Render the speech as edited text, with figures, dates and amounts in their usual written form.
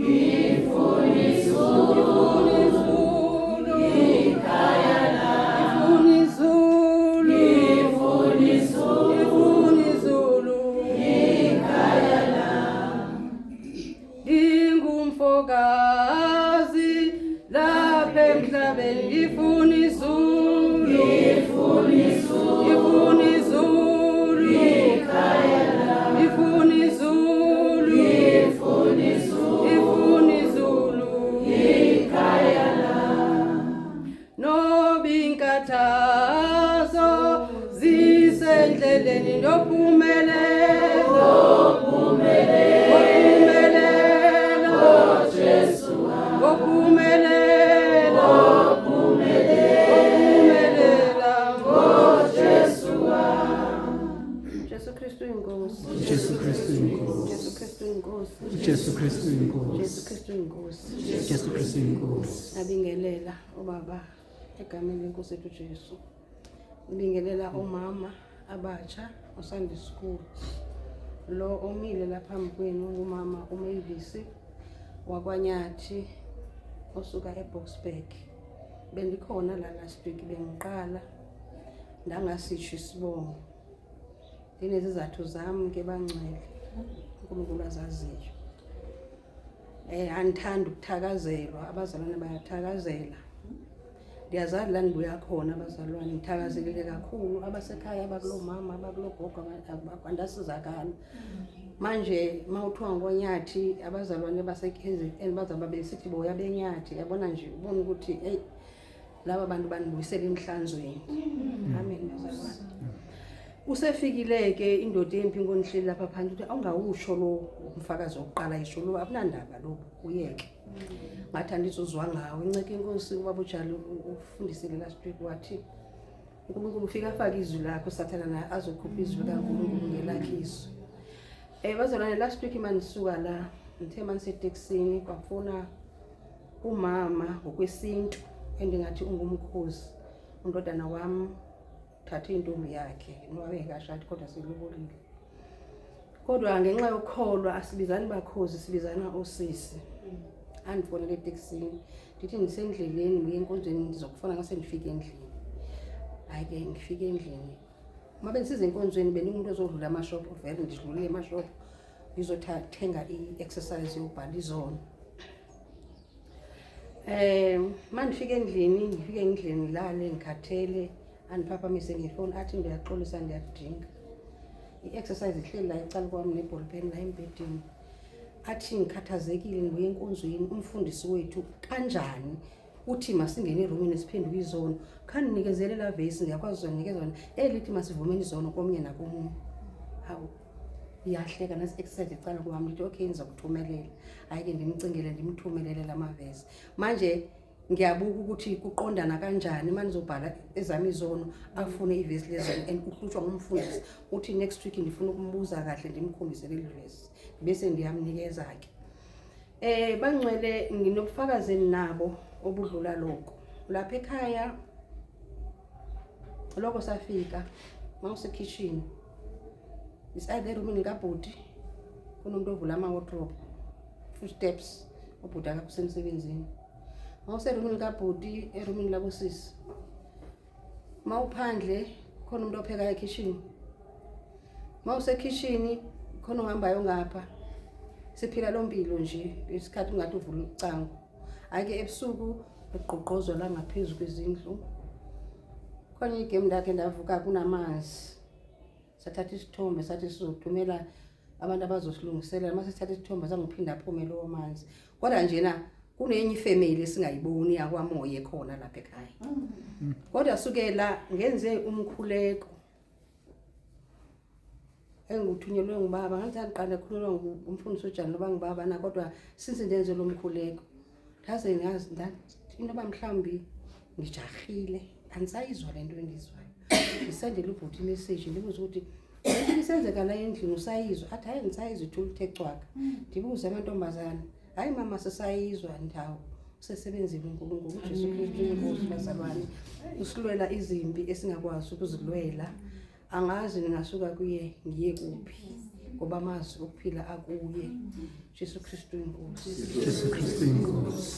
Ngifuna izulu, ikhaya lami. Ngifuna izulu, ngifuna izulu, ngifuna izulu, ikhaya lami. Ngingumfokazi lapha emhlabeni, ngifuna izulu, ngifuna izulu, ngifuna izulu, ikhaya lami. Ngifuna izulu, ngifuna izulu, ngifuna izulu, ikhaya lami. Noba inkathazo zisendleleni, ndophumelela, ngophumelela, ngophumelela, ngophumelela ngoJesu. Jesu Kristu inkosi. Jesu Kristu inkosi. Jesu Kristu inkosi. Jesu Kristu inkosi. Jesu Kristu inkosi. Jesu Kristu inkosi. Abingelela obaba egameni lenkosi ethu Jesu. Ngibingelela omama abatsha oSunday school. Lo omile lapha phambi kwenu ngumama uMavis wakwaNyathi osuka eBoksburg. Bendikhona la last week, bengiqala ndangasitsho isibongo. Ndinezizathu zami ke bangcwele uNkulunkulu azaziyo. Andithandi ukuthakazelwa, abazalwane bayathakazela. Ndiyazazi la ndibuya khona abazalwane, ngithakazelile kakhulu abasekhaya, abakulomama, abakulogogo, andasizakala. Manje mawuthiwa ngoNyathi, abazalwane base-KZN bazaba besithi boya benyathi, yabona nje, ubona ukuthi eyi, laba bantu bandibuyisela emhlanzweni. Amen bazalwane. Usefikile ke indoda yempi ngonihleli lapha phansi ukuthi awungawusho lo umfakazi wokuqala, isho lo akunandaba lo uyeke. Ngathi andizozwa ngawo. Inceke inkosi ubaba uJali ufundisile last week, wathi uNkulunkulu ufika afake izwi lakho, sathana naye azokhupha izwi likaNkulunkulu ngelakhe izwi. Bazalwane, last week manisuka la, ngithe manisetekisini kwafuna umama ngokwesintu endingathi ungumkhozi, undodana wami uthathe intombi yakhe noba bengekashadi kodwa selobolile, kodwa ngenxa yokukholwa asibizani bakhozi, sibizana osisi. Andifonele etekisini, ndithi ndisendleleni ngiye enkonzweni, ndizokufona ngase ndifike endlini. Hayi ke, ngifike endlini, uma bendisiza enkonzweni bendingumuntu ozodlula amashophu, vele ndidlulile emashophu ngizothenga i-exercise yobhala izono. Mandifika endlini, ngifike endlini ngilale ngikhathele, andiphaphamise ngefoni athi ndiyaxolisa, ndiyakudinga. I-exercise ihleli la ecala kwami ne-ball pen la embhedeni. Athi ngikhathazekile, ngibuye enkonzweni, umfundisi wethu kanjani uthi masingene erumini siphenduke izono, khandinikezele la vesi, ndiyakwazi uzonikeza wona elithi masivumeni izono komnye nakomunye. Hawu, iyahleka nasi exercise ecala kwami, ndithi okay, ndizokuthumelela. Hayi ke, ndimcingele, ndimthumelele la mavesi. Manje ngiyabuka ukuthi kuqondana kanjani uma nizobhala ezami izono, afune ivesi lezono and uhlutshwa ngumfundisi. Uthi next week ndifuna ukumbuza kahle, ndimkhombise leli vesi bese ndiyamnikeza-ke. Bangcwele, nginobufakazi nabo obudlula lokho. Lapha ekhaya lokho safika mawusekhishini, is either erumini kabhuti kunomuntu ovula ama-wardrobe, footsteps, ubhuti akakho usemsebenzini. Mawuserumini kabhuti, erumini labosisi, mawuphandle khona umuntu ophekayo ekhishini, mawusekhishini khona ohambayo ngapha. Siphila lo mpilo nje, isikhathi ungathi uvula ucango. Hhayi-ke, ebusuku begqogqozwa la ngaphezu kwezindlu. Khona igemu ndakhe ndavuka kunamanzi, sathatha isithombe, sathi sizothumela abantu abazosilungiselela. Uma sithatha isithombe sangiphinda aphume lowo manzi, kodwa njena kunenye ifamily esingayiboni yakwamoya ekhona lapha ekhaya. Kodwa sukela ngenze umkhuleko enguthunyelwe ngubaba, ngathi angiqale khulelwa ngumfundisi uJani noba ngubaba na, kodwa since ndenze lo mkhuleko ndaze ngazi into yoba mhlawumbi ngijahile, andisayizwa le nto endiyizwayo. Ngisendele ubhuti imessage, ndibuze ukuthi le nto ibisenzeka la endlini usayizwa? Athi hayi, ndisayizwa, ithula uthe cwaka. Ndibuze amantombazana, hayi mama, sisayizwa. Ndawo usesebenzile uNkulunkulu, uJesu Kristu inkosi bazalwane, usilwela izimpi esingakwazi ukuzilwela. Angazi ngingasuka kuye ngiye kuphi. Ngoba amazwi okuphila akuye. Jesu Kristu inkosi. Jesu Kristu inkosi.